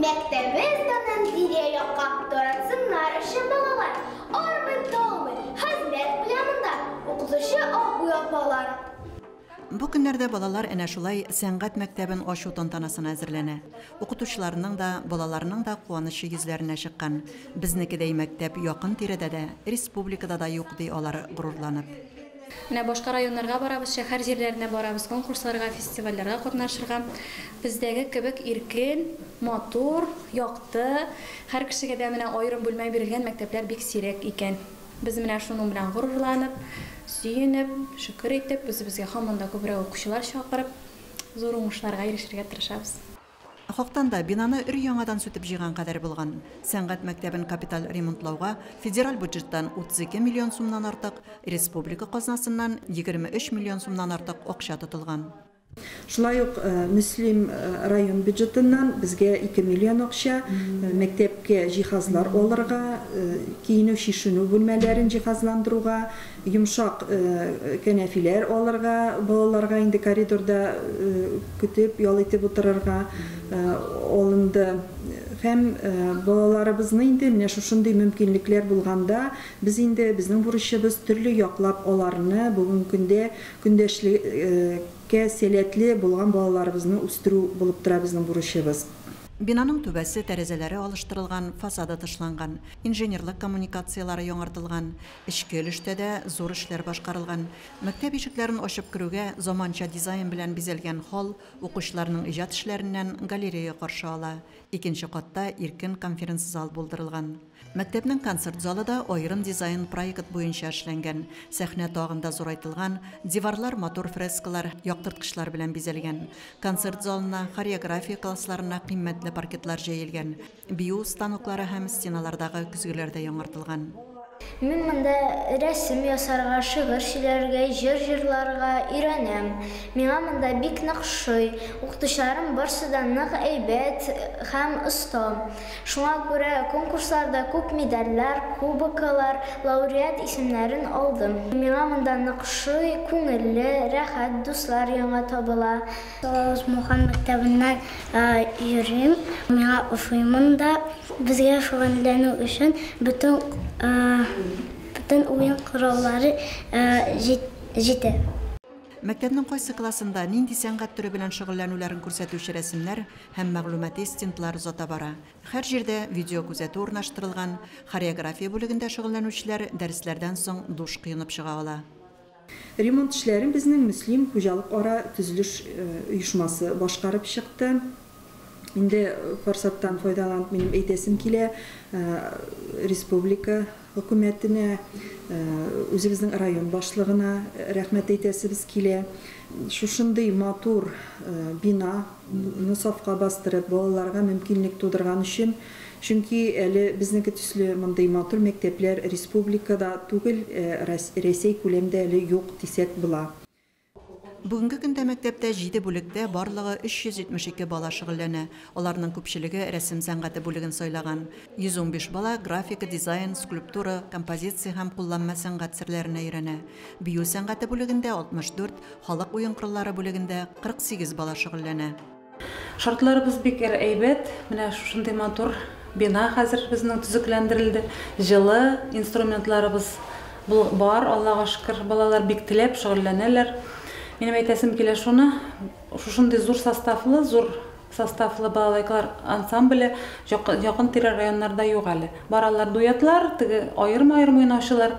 Мәктәбез данын тирә-якка таратсыннар өчен балалар, армый-талмый хезмәт куя монда укытучы абый-апалар. Бу көннәрдә балалар әнә шулай сәнгать мәктәбен ачу тантанасына әзерләнә. Укытучыларның да, балаларның да куанычы йөзләренә чыккан. Безнекедәй мәктәп якын тирәдә дә, республикада да юк, ди алар горурланып. Менә башка районнарга барабыз, шәһәр җирләренә барабыз, конкурсларга, фестивальләргә катнашырга. Бездәге кебек иркен, матур, якты, һәр кешегә дә менә аерым бүлмә бирелгән мәктәпләр бик сирәк икән. Без менә шуның белән горурланып, сөенеп, шөкер итеп, үзебезгә һаман да күбрәк укучылар чакырып, зур уңышларга ирешергә тырышабыз. Хактан да, бинаны өр-яңадан сүтеп җыйган кадәр булган. Сәнгать мәктәбен капиталь ремонтлауга федераль бюджеттан 32 миллион сумнан артык, республика казнасыннан 23 миллион сумнан артык акча тотылган. Шулай ук Мөслим район бюджетыннан безгә 2 миллион акча мәктәпкә җиһазлар алырга, киенү-чишенү бүлмәләрен җиһазландыруга, йомшак кәнәфиләр алырга, балаларга инде коридорда көтеп, ял итеп утырырга алынды. Һәм балаларыбызны инде менә шушындый мөмкинлекләр булганда, без инде безнең бурычыбыз төрле яклап аларны бүгенге көндә көндәшлеккә сәләтле булган балаларыбызны үстерү булып тора безнең бурычыбыз. Бинаның түбәсе, тәрәзәләре алыштырылган, фасады тышланган, инженерлык коммуникацияләре яңартылган, эчке өлештә дә зур эшләр башкарылган. Мәктәп ишекләрен ачып керүгә заманча дизайн белән бизәлгән холл укучыларның иҗат эшләреннән галерея каршы ала. Икенче катта иркен конференц-зал булдырылган. Мәктәпнең концерт залы да аерым дизайн-проект буенча эшләнгән. Сәхнә тагын да зурайтылган, диварлар матур фрескалар, яктырткычлар белән бизәлгән. Концерт залына, хореография классларына кыйммәтле паркетлар җәелгән. Бию станоклары һәм стеналардагы көзгеләр дә яңартылган. Мин монда рәсем ясарга, шигырь сөйләргә, җыр җырларга өйрәнәм. Миңа монда бик нык ошый. Укытучыларым барсы да нык әйбәт һәм оста. Шуңа күрә конкурсларда күп медальләр, кубоклар, лауреат исемнәрен алдым. Миңа монда нык ошый, күңелле, рәхәт, дуслар яңа табыла. Салавыч Мухан мәктәбеннән йөрим. Миңа ошый монда. Безгә шөгыльләнү өчен бөтен бөтен уен кораллары җитә. Мәктәпнең кайсы классында нинди сәнгать төре белән шөгыльләнүләрен күрсәтүче рәсемнәр һәм мәгълүмати стендлар озата бара. Һәр җирдә видеокүзәтү урнаштырылган, хореография бүлегендә шөгыльләнүчеләр дәресләрдән соң душ коенып чыга ала. Ремонт эшләрен безнең Мөслим хуҗалык ара төзелеш оешмасы башкарып чыкты. Инде форсаттан файдаланып минем әйтәсем килә, республика хөкүмәтенә, үзебезнең район башлыгына рәхмәт әйтәсебез килә. Шушындый матур бинаны сафка бастырып, балаларга мөмкинлек тудырган өчен, чөнки әле безнеке төсле мондый матур мәктәпләр республикада түгел, Рәсәй күләмдә әле юк дисәк була. Бүгенге көндә мәктәптә 7 бүлектә барлыгы 372 бала шөгыльләнә. Аларның күпчелеге рәсем сәнгате бүлеген сайлаган. 115 бала графика, дизайн, скульптура, композиция һәм кулланма сәнгать серләренә өйрәнә. Бию сәнгате бүлегендә 64, халык уен кораллары бүлегендә 48 бала шөгыльләнә. Шартларыбыз бик әйбәт. Менә шушындый матур бина хәзер безнең төзекләндерелде. Җылы, инструментларыбыз бар, Аллага шөкер, балалар бик теләп шөгыльләнәләр. Минем әйтәсем килә шуны, шушындый зур составлы балалайкалар ансамбле якын тирә районнарда юк әле. Бар алар дуэтлар, теге аерым-аерым уйнаучылар.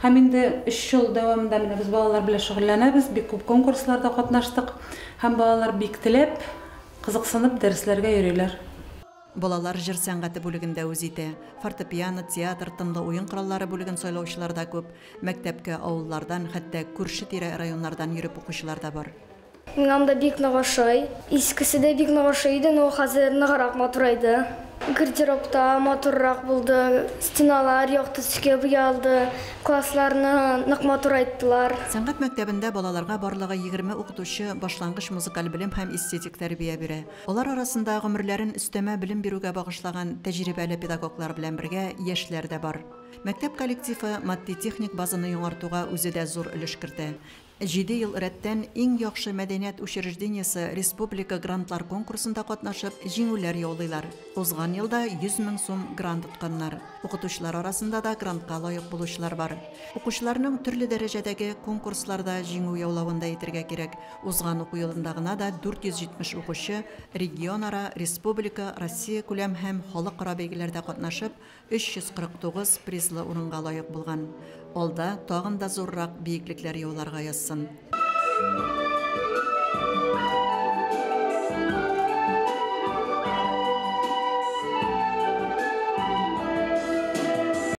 Һәм инде 3 ел дәвамында менә без балалар белән шөгыльләнәбез, бик күп конкурсларда катнаштык. Һәм балалар бик теләп, кызыксынып дәресләргә йөриләр. Балалар җыр сәнгате бүлегендә үз итә. Фортепиано, театр, тынлы уен кораллары бүлеген сайлаучылар да күп. Мәктәпкә авыллардан, хәтта күрше-тирә районнардан йөреп укучылар да бар. Миңа монда бик нык ошый. Искесе дә бик нык ошый иде, но хәзер ныграк матурайды. Гардеробта матуррак булды, стеналар якты төскә буялды, классларны нык матурайттылар. Сәнгать мәктәбендә балаларга барлыгы 20 укытучы башлангыч музыкаль белем һәм эстетик тәрбия бирә. Алар арасында гомерләрен өстәмә белем бирүгә багышлаган тәҗрибәле педагоглар белән бергә яшьләр дә бар. Мәктәп коллективы матди-техник базаны яңартуга үзе дә зур өлеш кертә. 7 ел рәттән иң яхшы мәдәният учреждениесе республика грантлар конкурсында катнашып, җиңүләр яулыйлар. Узган елда 100 мең сум грант отканнар. Укытучылар арасында да грантка лаек булучылар бар. Укучыларның төрле дәрәҗәдәге конкурсларда җиңү яулавын да әйтергә кирәк. Узган уку елында гына да 470 укучы регионара, республика, Россия күләм һәм халыкара бәйгеләрдә катнашып, 349 призлы урынга лаек булган. Алда тагын да зуррак биеклекләр яуларга язсын.